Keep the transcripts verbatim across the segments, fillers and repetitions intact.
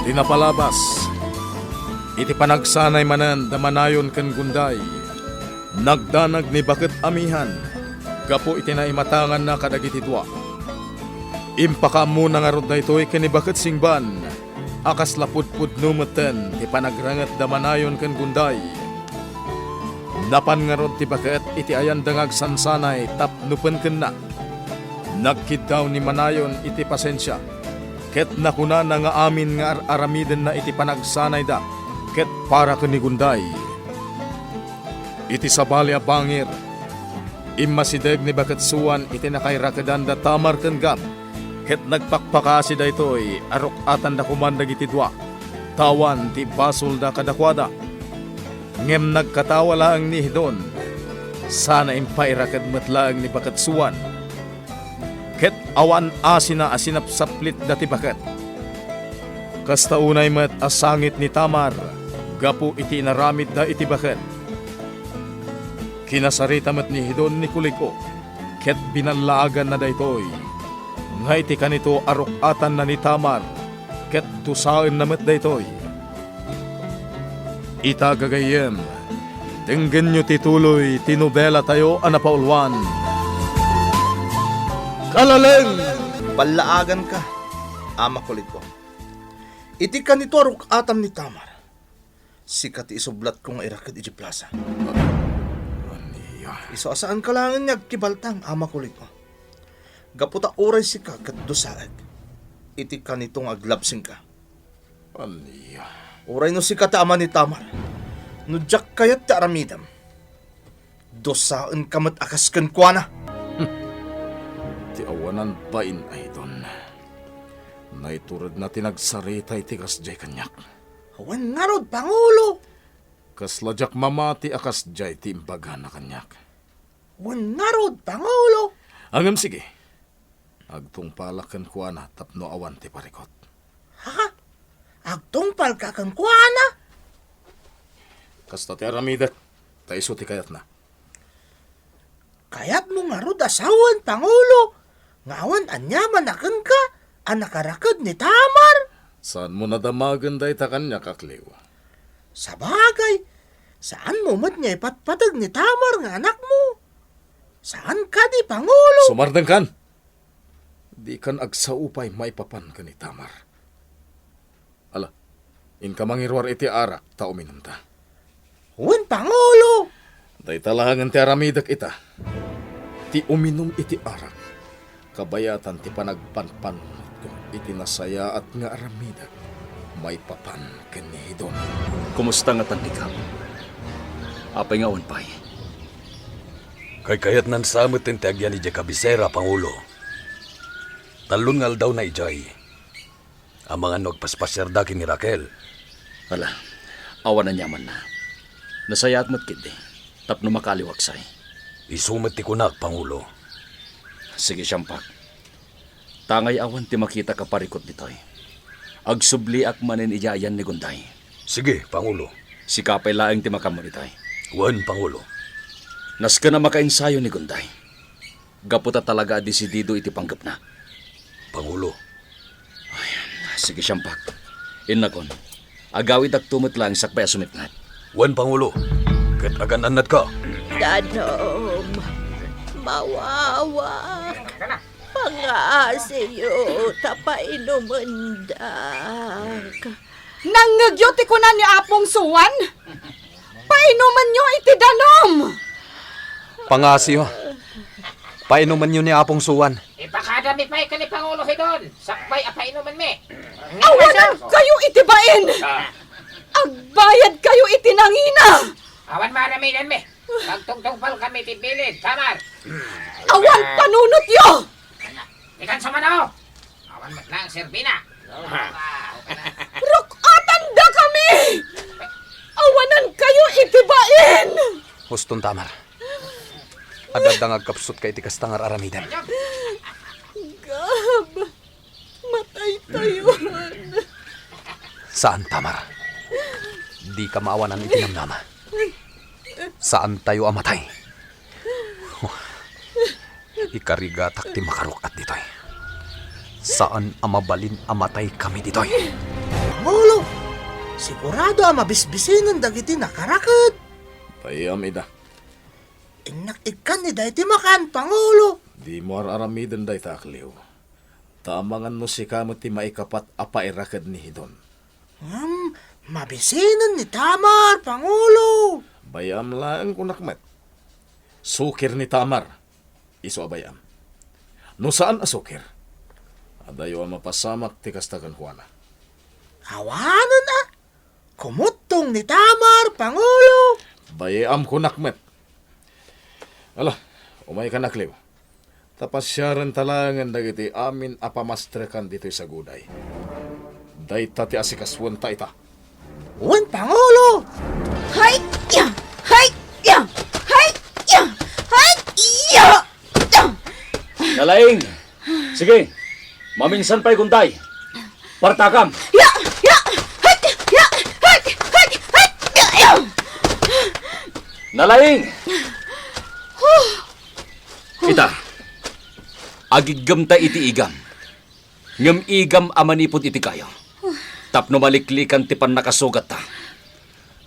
Ti napalabas, iti panagsanay manen da Manayon ken Gunday, nagdanag ni Baket Amihan gapu iti naimatanganna kadagiti dua. Impakaammona ngarud daytoy ken ni Baket Singban a kasla pudpudno metten ti panagranget da Manayon ken Gunday. Napan ngarud ti Baket iti ayanda nga agsansanay tapno penkenna. Nagkiddaw ni Manayon iti pasensia, ket nakunana nga amin nga ar-aramidenna iti panagsanayda ket para ken ni Gunday. Iti sabali a bangir, immasideg ni Baket Suan iti nakairakedan da Tamar ken Gab, ket nagpakpakaasi daytoy a ruk-atanda koman dagiti dua, ta awan ti ibasolda kadakuada. Ngem nagkatawa laeng ni Hidon, sana impairaked met laeng ni Baket Suan, ket awan asina a sinapsaplitda ti baket. Kasta unay met a sangit ni Tamar gapu iti inaramidda iti baket. Kinasarita met ni Hidon ni Kulig-o, ket binallaaganna daytoy, nga iti kanito a ruk-atanna ni Tamar, ket dusaenna met daytoy. Ita, gagayyem, denggenyo ti tuloy ti nobelatayo a napauluan, Kalaleng! Ballaaganka, Ama Kulig-o. Iti kanito a ruk-atam ni Tamar, sika ti isublatko nga iraked idiay plasa. Ania? Isu a saanka laengen nga agkibaltang, Ama Kulig-o. Gapu ta uray sika ket dusaek iti kanito nga aglabsengka. Ania? Uray no sika ti ama ni Tamar, no diak kayat ti aramidem, dusaenka met a kas kenkuana. Ti awanan bain a Hidon. Naituredna ti nagsarita iti kasdiay kaniak. Wen ngarud, Pangulo! Kasla diak mamati a kasdiay ti imbagana kaniak. Wen ngarud, Pangulo! Ngem sige, agtungpalak kenkuana tapno awan ti parikut. Ha? Agtungpalka kenkuana? Kasta ti aramidek, ta isu ti kayatna. Kayatmo ngarud a sawen, Pangulo, nga awan aniaman a kenka a nakaraked ni Tamar? Saanmo nadamagen dayta kaniak, Akliw? Sabagay, saanmo met nga ipatpateg ni Tamar nga anakmo? Saan kadi, Pangulo? Sumardengkan! Dikan agsao pay maipapan ken ni Tamar. Ala, inka mangiruar iti arak ta uminumta. Wen, Pangulo! Dayta laengen ti aramidek ita. Ti uminum iti arak, kabayatan ti panagpanpanunotko iti nasayaat nga aramidek maipapan ken ni Hidon. Kumusta ngatan ni Gab? Apay nga awan pay? Kaykayatnan sa met ti agyan idiay kabisera, Pangulo. Tallon nga aldawna idiay. Amangan no agpaspasiarda ken ni Raquel. Ala, awan aniamanna. Nasayaat met ketdi, tapno makaaliwak say. Isu met ti kunak, Pangulo. Sige, siampak. Tangay awan ti makitak a parikut ditoy. Agsubliak manen idiay ayan ni Gunday. Sige, Pangulo. Sika pay laeng ti makaammo ditoy. Wen, Pangulo. Nasken a makaensayo ni Gunday. Gapu ta talaga a desidido iti panggepna. Pangulo. Ay, sige, siampak. Innakon, agawidakto met laeng sakbay a sumipnget. Wen, Pangulo. Ket agan-annadka. Danom, mawawak. Pangaasiyo ta painumendak. Nangngegyo ti kuna ni Apong Suan? Painumenyo iti danum! Pangaasiyo. Painumenyo ni Apong Suan. Ipakadami pay ken ni Pangulo Hidon, sakbay a painumenmi. Awanankayo iti bain! Agbayadkayo iti nangina! Awan maaramidenmi. Agtungtungpalkami ti bilin, Tamar. Awan panunotyo! Dikan sumano! Awan met laeng serbina. Ruk-atandakami! Awanankayo iti bain! Huston, Tamar. Adda nga agkapsutka iti kasta nga ar-aramidem. Gab, mataytayon. Saan, Tamar. Dika maawanan iti namnama. Saantayo a matay. Ikarigatak ti makaruk-at ditoy. Saan a mabalin a mataykami ditoy. Sigurado a mabisbisinen dagiti nakaraked. Payam ida. Innak ikkan ni daytoy makan, Pangulo. Dimo ar-aramiden dayta, Akliw. Ta amangan no sika met ti maikapat a pairaked ni Hidon. Ngem, mabisinen ni Tamar, Pangulo. Bayam laeng kunak met. Sukir ni Tamar. Isu a bayam. No saan a sukir, adayo a mapasamak ti kasta kenkuana. Awanen a, kumuttong ni Tamar, Pangulo. Bayam kunak met. Ala, umaykan, Akliw. Ta pasiarenta laengen dagiti amin a pamastrekan ditoy saguday. Dayta ti asikasuenta ita. Wen, Pangulo! Hay! Ya! Hay! Ya! Hay! Ya! Hay! Ya! Ya! Nalaing! Sige, maminsan pay kuntay. Partakam! Ya! Ya! Hay! Ya! Hay! Hay! Hay! Ya! Ya! Nalaing! Ita, agiggemta iti igam. Ngem igam a manipud iti kayo. Tapno maliklikan ti pannakasugatta.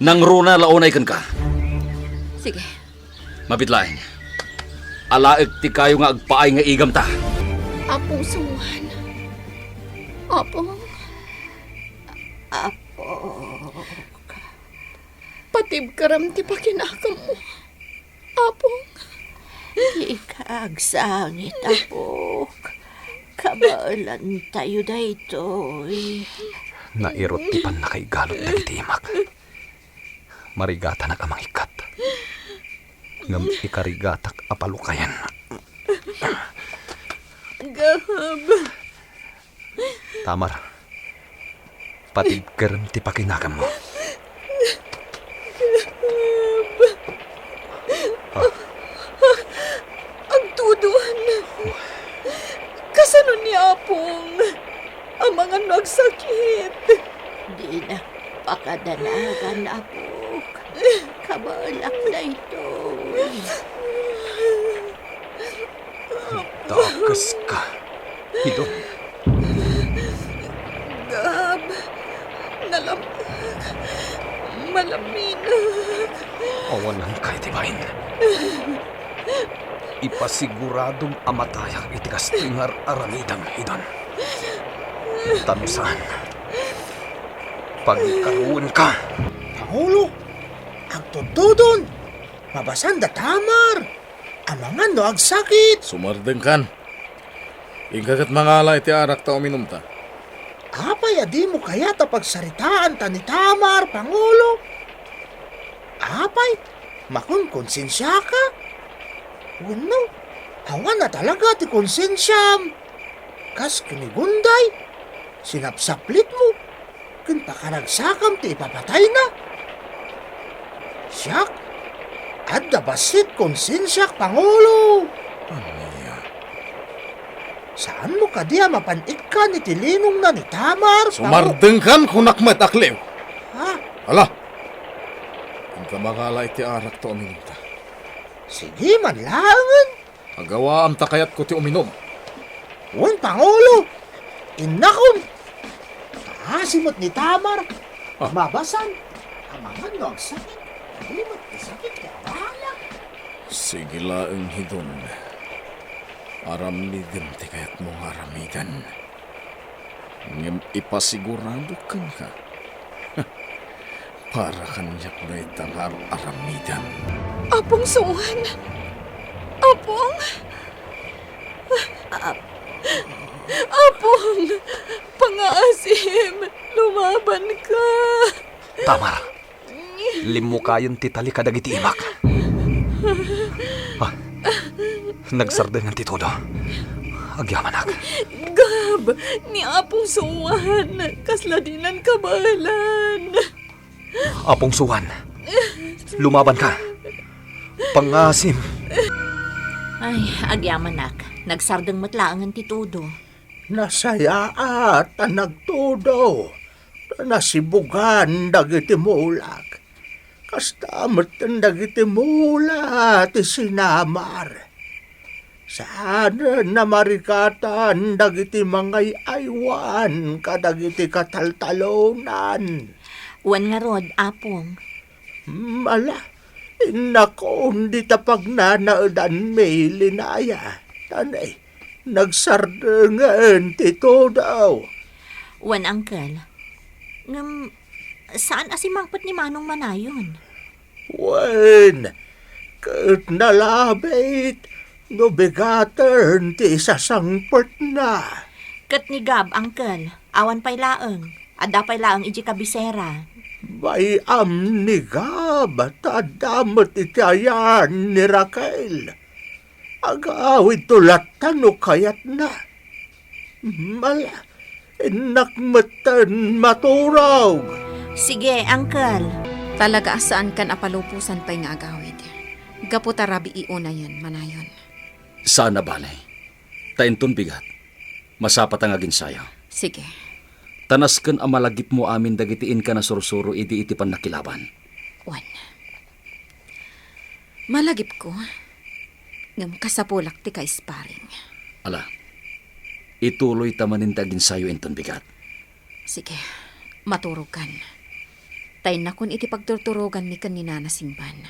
Nangruna la unay kenka. Sige. Mabiit laeng. Alaek ti kayo nga agpaay nga igamta. Apong San Juan. Apong. Apok. Patibkerem ti pakinagammo, Apong. Dika agsangit, Apok. Kabaelantayo daytoy. Nairut ti pannakaigalut dagiti imak. Marigatanak a mangikkat. Ngem ikarigatak a palukayen. Gab. Tamar, patibkerem ti pakinagammo. Ah. Agtudon. Kasano ni Apong? Amangan no agsakit. Dinak pakadanagan, Apok. Kabaelak daytoy. Dakeska, Hidon. Gab, nalam-, malaminak. Awananka iti bain. Ipasiguradom a matayak iti kastoy nga ar-aramidem, Hidon. Ta no saan, pagkaruenka. Pangulo, agtudtudon. Mabasan da Tamar. Amangan no agsakit. Sumardengkan. Inka ket mangala iti arak ta uminumta. Apay a dimo kayat a pagsaritaanta ni Tamar, Pangulo? Apay, makonkonsensiaka? Wenno, awan a talaga ti konsensiam? Kas ken ni Gunday, sinapsaplitmo, ken pakaragsakam ti ipapatayna. Siak, adda bassit konsensiak, Pangulo. Ania? Saanmo kadi a mapan ikkan iti linongna ni Tamar, Pangu- Sumardengkan, kunak met, Akliw. Ha? Ala, inka mangala iti arak ta uminumta. Sige man laengen. Agawaam ta kayatko ti uminum. Wen, Pangulo, innakon. Kaasi met ni Tamar. Ah. Mabasan, amangan no agsakit, adi met ti sakit ti awala. Sige laeng, Hidon. Aramidem ti kayatmo nga aramiden. Ngem ipasigurado kenka, para kaniak dayta nga ar-aramidem. Apong Suan! Apong! Ap- Apong! Pangaasim! Lumabanka! Tamar! Limmukayen ti tali kadagiti imak. Ah, nagserdengen ti tudo. Agyamanak. Gab, ni Apong Suan, kasla dinan kabaelan. Apong Suan, lumabanka. Pangasim. Ay, agyamanak. Nagsardeng met laengen ti tudo. Nasayaat a nagtudo, ta nasibugan dagiti mulak. Kasta met dagiti mula ti sinamar. Saanen a marikatan dagiti mangay-aywan kadagiti kataltalonan. Wen ngarud, Apong. Mala, innakon dita pagnanaedanmi, Linaya. Tanay, nagsardengen ti tudo. Wen, Uncle. Ngem, saan a simangpet ni Manong Manayon? Wen, ket nalabit no bigaten ti isasangpetna. Ket ni Gab, Uncle, awan pay laeng. Adda pay laeng idiay kabisera. Bay-am ni Gab, ta adda met iti ayan ni Raquel. Agawidto latta no kayatna. Mala, innak metten maturog. Sige, Uncle. Talaga a saankan a paluposan pay nga agawid. Gapu ta rabii unayen, Manayon. Saan a bale. Ta inton bigat, masapata nga aginsayo. Sige. Ta nasken a malagipmo amin dagiti inka nasursuro idi iti pannakilaban. Wen. Malagipko. Ngem kasapulak ti kaisparing. Ala, ituloyta manen ti aginsayo inton bigat. Sige, maturogkan. Ta innakon iti pagturturoganmi ken ni Nana Singban.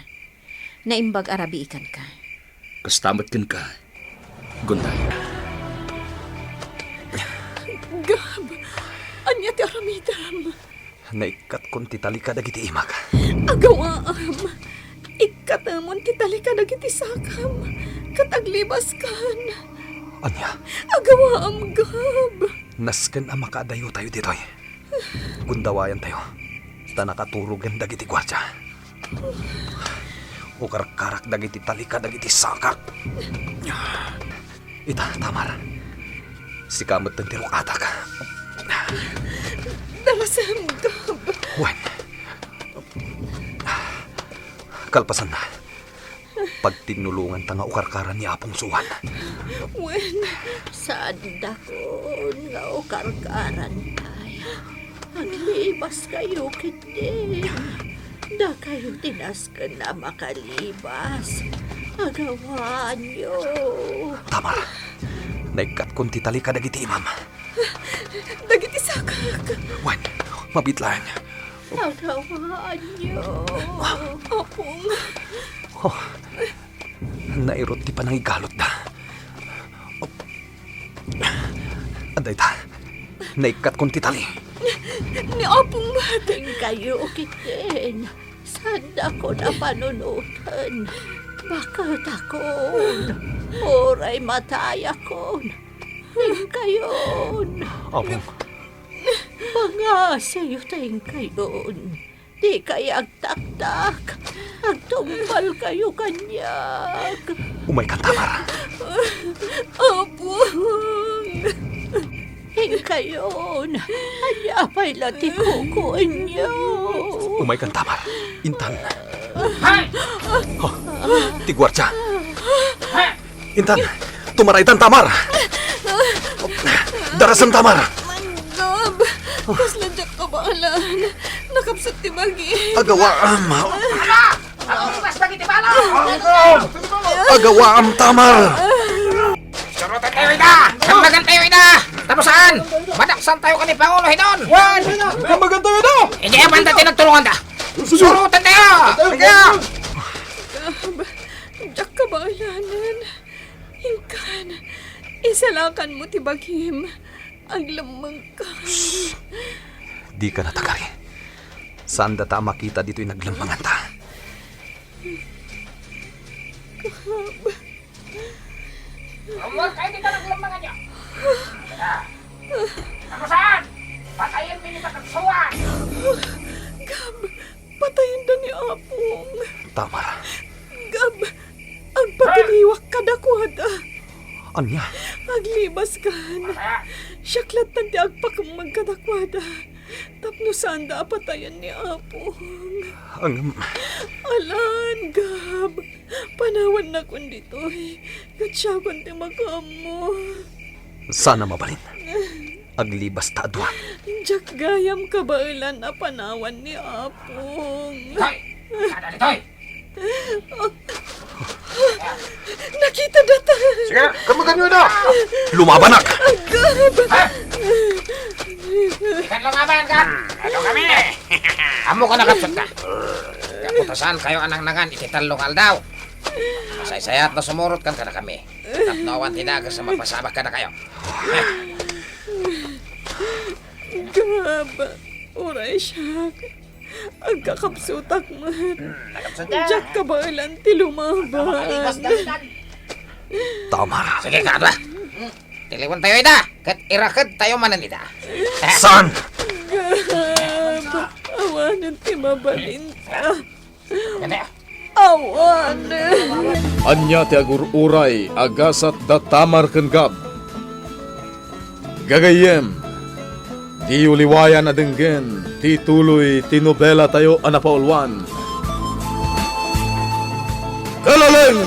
Naimbag a rabii kenka. Kasta met kenka, Gunday. Gab, ania ti aramidem? Naikkatkon ti talika dagiti imak. Agawaam! Ikkatemon ti talika dagiti sakam, ket aglibaskan. Ania? Agawaam, Gab! Nasken a makaadayotayo ditoy. Gundawayantayo, ta nakaturogen dagiti guardia. Ukarkarak dagiti talika dagiti sakak. Ita, Tamar. Sika met ti ruk-atak. Darasem, Gab. Wen. Kalpasanna, pagtinnulonganta nga ukarkaran ni Apong Suan. Wen. Saandakon nga ukarkaran pay. Aglibaskayo ketdi. Dakayo ti nasken a makalibas. Agawaanyo. Tamar, naikkatkon ti talika dagiti imam. Dagiti sakak. Wen, mabiit laeng. Agawaanyo. Apong. Oh, nairut ti panangigalutda. Adda ita, naikkatkon ti tali. Ni Apong met. Inkayo ketdin. Saandakon a panunoten. Baketakon. Uray matayakon. Inkayon. Apong. Pangasiyo ta inkayon. Dikay agtaktak. Agtungpalkayo kaniak. Umaykan, Tamar. Apong. Inkayon. Ania pay la ti kukuenyo? Umaykan, Tamar. Intan. Hay! Oh, ti guardia. Hay! Intan, tumaraydan, Tamar! Darasem, Tamar! Gab, kasla diak kabaelan. Nakapsut ti bagi. Agawaam. Ala! Agtugas dagiti bala! Agawaam, Tamar! Suroten tayo ida! Dammagan tayo ida! Tapos saan? Madaksan tayo kani Pangulo Hidon! Wan! Dammagan tayo ida! Idiay banda ti nagtulungan da! Suroten tayo! Tayo! Gab, diak kabaelanen. Inkan, isalakanmo ti bagim. Aglemmengkan. Dika natagari. Saanda ta a makita ditoy naglemmenganta. Gab. Rummuar kayo dita naglemmenganyo. Ano saan? Patayen mi ni Patatsuan. Gab, patayenda ni Apong. Tamar. Gab, agpatiliwak kadakuada. Ania? Aglibaskan. Siak lattan ti agpakemmeg kadakuada. Tapno saanda a patayen ni Apong. Ngem. Alan, Gab. Panawannakon ditoy. Ket siakon ti makaammo. Sana mabalin. Aglibasta a duak. Diak gayam kabaelan a panawan ni Apong. Toy! Kada ditoy! Nakita data. Sige, kamutan nyo na! Lumabanak! Agab! Ha? Ikan lumaban, kan! Ito kami! Ammok a nakapsut ka. Kaputasan kayo a nangnangan iti tallo nga aldaw. Masaysayaat no sumurot kan kadakami. Tapno awan ti dakes a mapasabak kadakayo. Gab, uray siak. Agkakapsutak met. Nakapsut ka? Diak kabaelan ti lumaban. Tama. Sige, Gab. Tiliwen tayo ida, ket iraked tayo manen ida. Saan? Gab, awanen ti mabalinta. Awanen. Ania ti agur-uray a gasat da Tamar ken Gab? Gagayyem, diyo liwayan a denggen ti tuloy ti nobela tayo a napauluan. Kalaleng!